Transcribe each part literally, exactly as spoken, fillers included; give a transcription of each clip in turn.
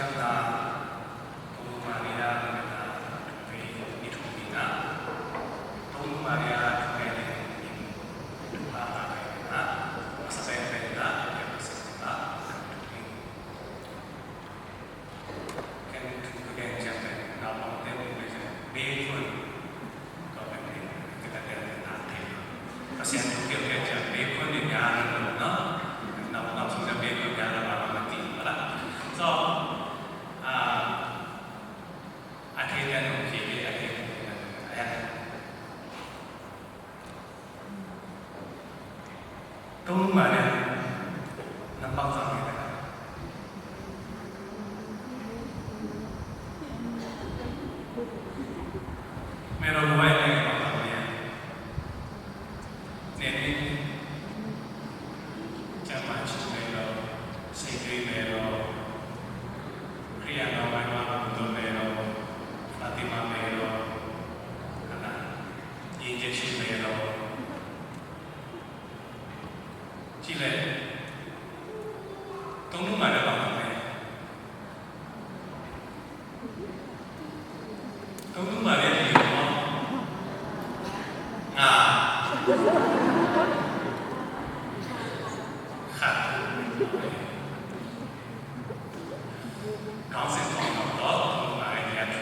Tonu Maria, Tonu Maria, Pasian thu kial kial ciang biakhuan in ngan lo, no? Nau nau sung ciang biakhuan ngan lo, a mati bala. So, ah, a thei ten hong kik, a thei ten hong kik. Tung ma den, nampak sang ni. Mero buai ni, nampak sang ni. Neni, Jama Chin Mero, Singri Mero, Kriano Mero, Mero, Fatima Mero, Ana, Injection Mero. Ci le, Tonu Maria bang ne. Tonu Maria di mo. Nga. Khat. Kong sin kong kong to, Tonu Maria di a tu,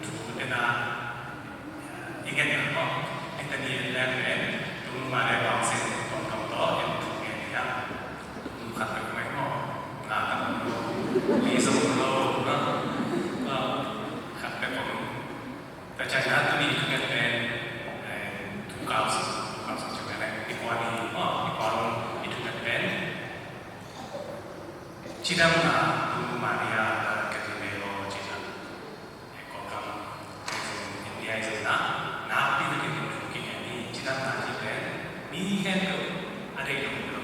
tu, tu, tena. I ngen in maw, i tani in leng pen, Tonu Maria bang sin tongtong tawh, i thu ngen hiam? Thu khat pek mai maw, nga khat lo, li sawm lo, maw, khat pek om. Tua ciangin tuni i thu ngen pen, eh, thu kau sin, thu kau sin ciang pen, i kuan hi maw, i kuan i thu ngen pen. Cidamna Tonu Maria Galileo cidam. Kawlgam, India i zonna, nakpi takin thu kingen hi, cidamna cih pen mi khempeuh a deih loh hi lo.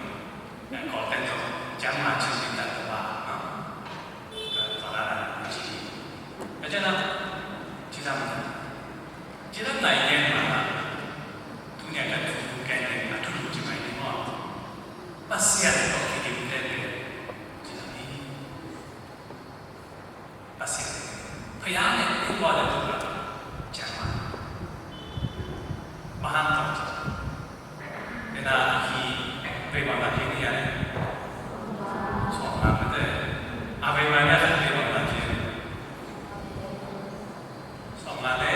Kawlte'n zong, ciang ma cin din dan tawh a, no? Tua, tua dan a ci hi. Tua ciangin, cidamna. Cidamna i gen ma, tuni a ka thu gen ding a thulu ci mai ni maw. Pasian tawh kidim tete, cidam hi. Pasian. Pasian le, i kua le tu la. Ciang ma. Bang hang tawh ci. Ena hi, vei bang la hi ni ya le. Sawm nga mete. A vei bang la hi, vei bang la hi. Sawm nga le.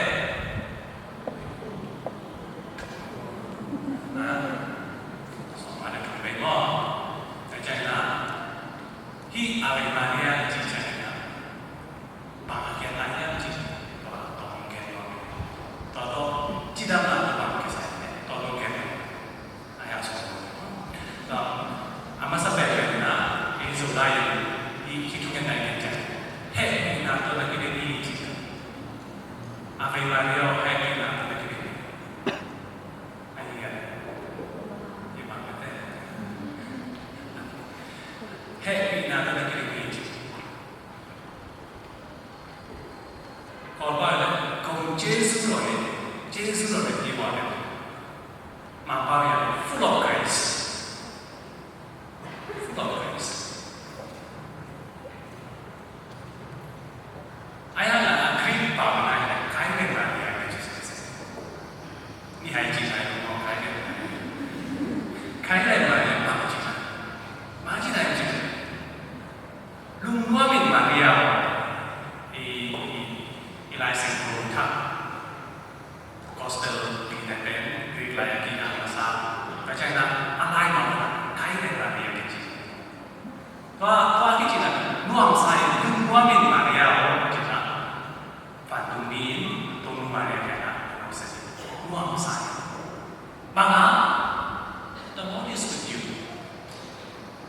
Na. Sawm nga le thum vei maw. Ka ciang na. Hih Ave Maria i cih ciangin ah, bang a kiat lai hiam cih, tua, tua hong gen nuam. Tua tawh, cidamna tawh bang kisai hiam, tua tawh gen nuam. Ai a sung. Tua, a masa pen pen na, i July, i, i thu ngen nai ngen ciang. Hehpihna tawh na kidem hi cih. Ave Maria, hehpihna tawh na kidem hi. Hehpihna tawh na kidem hi ci. Kawlpau in kong Jesu lo ne, Jesu lo ne ci bawl ne. Mangpau in full of grace. Full of grace. Ai hang a Greek pau na, Kyrie Maria, Jesus. Ni hai ci hai lo, Kyrie Maria. Kyrie Maria, bang ci hai. Bang ci hai ci. Lungnuam in Maria, i, i, i Lai Siangtho thak. Gospel pen pen Greek lai a kikal masa. Ka ciang na a lai mah Kyrie Maria kici. Tua, tua kici na nuamsa in, lungnuam in Maria aw kici na. Vantung mi in Tonu Maria kiang na nuamsa in. Nuamsa in. Bang hang, the Lord is with you.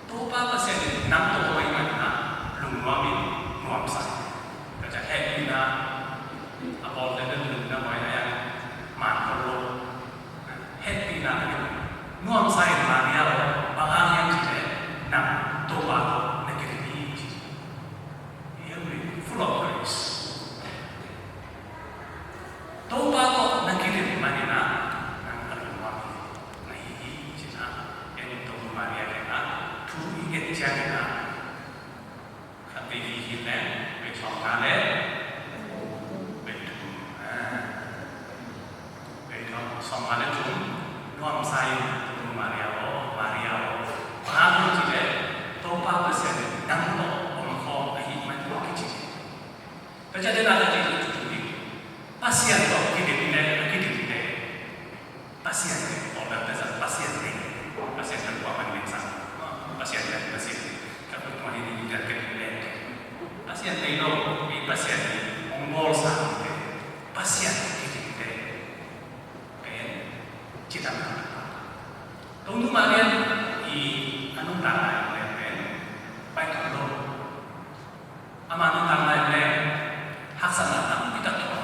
Topa Pasian in nang tawh a om ahih manin lungnuam in nuamsa in. Ka ciang hehpihna a bawlte bel lungnuam a, a man khol lo. Hehpihna in nuamsa in Maria aw, bang hang hiam cih leh nang Topa tawh na kidem hi ci. Hail Mary, full of grace. Topa tawh na kidem manin nang a lungnuam na hi hi ci-in, en Tonu Maria kiangah thu i nget ciangin, khat vei hi hi leng, vei Pasian in hong bawlsa dingte, Pasian kidim dingte pen cidamna. Tonu Maria i a nuntakna pen pai thum lo. Ama nuntakna pen haksatna tampi tak tawh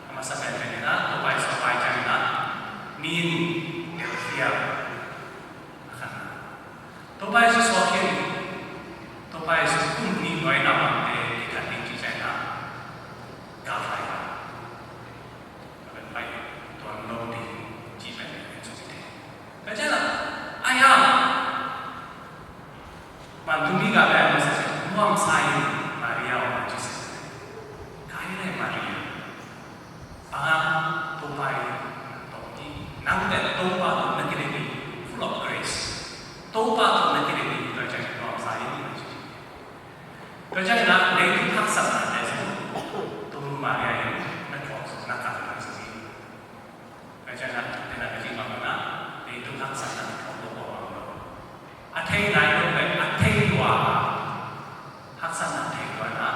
a masa penpen in ah, Topa Jesu a pai ciangin ah, mi in delfial a khanna. Topa Jesu suak in, Topa Jesu kum nih nuaina bangte kithat ding cih ciangin ah, galtai a, a pen pai tuan lo ding cih pen en suk hi te. Tua ciangin ah, ai a, vantungmi gah pen a masa ciang nuamsa in Maria om a ci se. Ka hi le Maria. Bang hang? Topa in nang tawh hi. Nang pen Topa tawh na kidem hi. Full of grace. Topa tawh na kidem hi. Tua ciang nuamsa in. Tua ciang na leitung haksatnate zong Tonu Maria in na thuak, na kan, na sih. Tua ciang na, na, na, na, na, na, leitung haksatna na thuak lo, a thei nai lo pen a thei lua, haksatna thei lua na,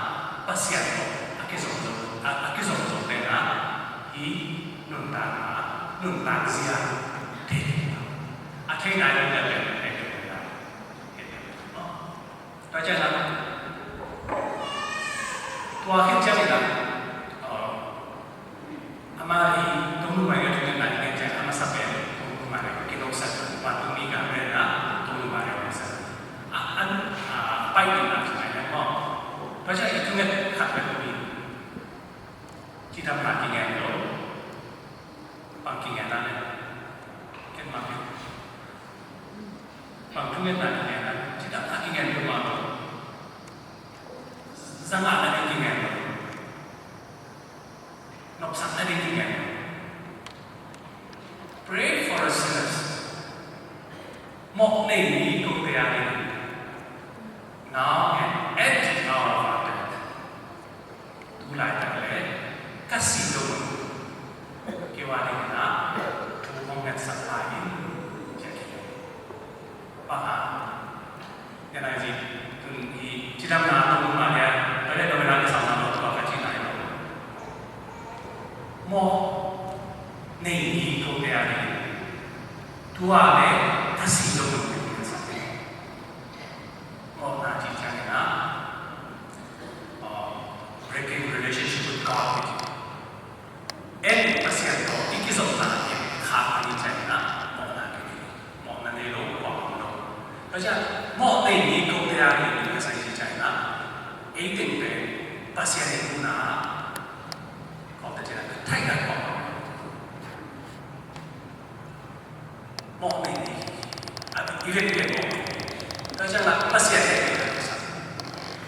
Pasian tawh a kizom zo, a, a kizom zo pen na, i nuntakna, nuntak zia thei lua. A thei nai lo pen pen thei lua na. Tua ciang na, tua khit ciang na, uh, Ama i Tonu Maria thungetna i gen ciang a masa pen Tonu Maria kinosak, vantungmi gah pen na Tonu Maria masa. A, an, a, pai in na ci mai na maw. Tua ciang i thunget khat pen hi. Cidamna kingen lo. Bang kingen na le. Ken bang kingen. Bang thungetna kingen na. Cidamna kingen lo maw. Zangahna ding kingen lo. Nopsakna ding kingen. Pray for us sinners. Mawh nei ni kote a ding. Now and at the hour of our death. Tu laitak le ka sih lo mun. Kei a ding na thu hong ngetsak lai in. Ciah kei. Bang hang? Tua ahih manin tun i cidamna Tonu Maria, tua leh novena i sauna lo tua ka cihna hi lo. Mawh nei ni kote a ding. Tua leh ka sih lo mun. Mawhna cih ciangin ah, uh, breaking relationship with God. En Pasian tawh i kizopna i khak ni ciangin ah, mawhna kei, mawhna nei lo kua om lo. Tua ciang mawh nei ni kote a ding ka sa i ci ciangin ah, ei teng pen Pasian i huna, kawmte ciangin ah, thaina kua om lo. Mawh nei ni. A, i vet pen mawh nei ni. Tua ciang ah Pasian hehpihna kisam.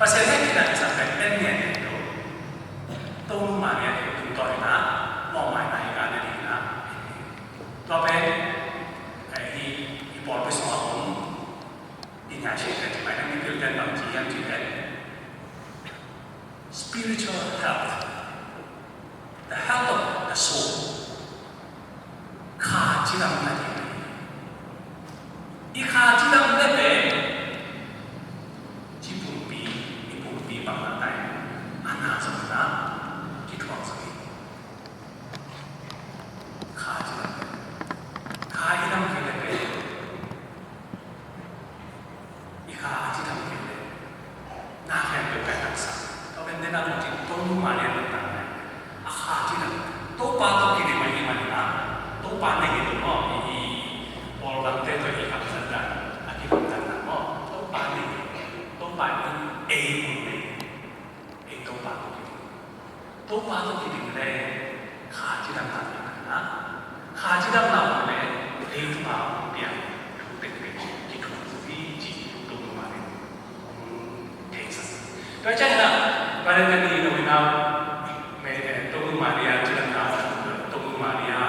Pasian hehpihna kisam pen en ngiat nei lo. Tonu Maria tungtawn in ah, mawhmaina i ngah nading in ah. Tua pen, eh, i, i pawlpi sungah om, i ngaihsut pen, mailam mipil ten bang ci hiam cih leh, spiritual health, the health of the soul. Kha cidam nading. I kha cidam leh pen, ci pumpi, i pumpi bang na tai, a na zong na kithuak zo hi. Kha cidam. Kha i dam kei leh pen, i kha a cidam kei leh, na khempeuh kaitaksa. Tua pen den a lungthin Tonu Maria nuntakna. A kha cidam. Topa tawh kidim ahih manin ah, Topa nei hi lo maw, i, i, pawl bangte tawh i kamsang dan, a kikamsang dan maw. Topa nei hi. Topa in ei hong nei. Ei Topa tawh kidim. Topa tawh kidim leh kha cidamna, kha cidamna om leh leitung a hong piang thu teng pen kithuk zo hi cih Tonu Maria in hong theisak. Tua ciangin ah, Vatican i novena, me, eh, Tonu Maria cidamna, Tonu Maria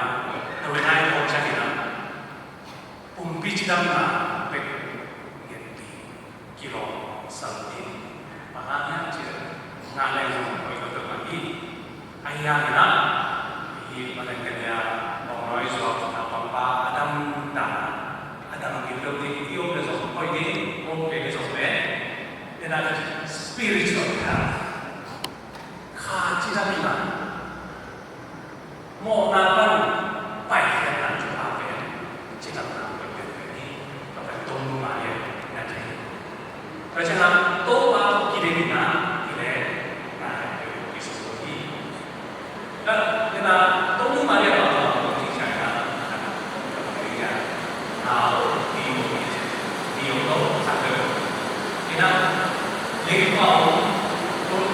novena i bawl ciangin ah, pumpi cidamna bek ngen ding kilawm sal ding. Bang hang hiam cih leh, ngah leng zong hoih lo peuhmah hi. Ahi hangin ah, hih Vatican i bawngnawi zuak naupangpa a dam dan, a dam a gim lo ding, i om leh zong hoih ding, om kei leh zong pen, den a spiritual health.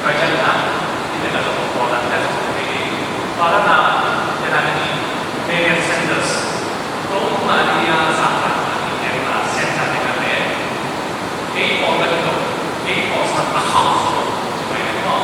Tua ciang na, i te ka lo ko la ta ko ni. Tua la na, te na ni, Marian Sanders. Tua Maria sa pa ni, te na sen ta te na te. Ei ko ka ni ko, ei ko sa ta ko. Mai ko.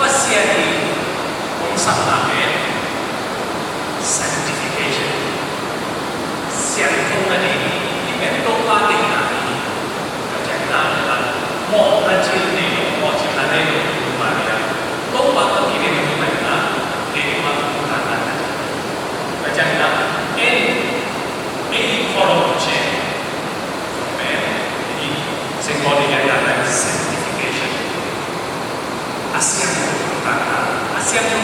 Pasian in hong sakna pen sanctification. Siangthona ding i pen Topa deihna hi. Ka ciangtan in la mawhna cil nei lo, mawh cilna nei lo, Maria. Topa tawh kidem ding mah in la, keimah hong tantan na. Ka ciangtan en, ei follow cia. Pen, i, Saint Paul in a sanctification. A siangtho taktak, a siangtho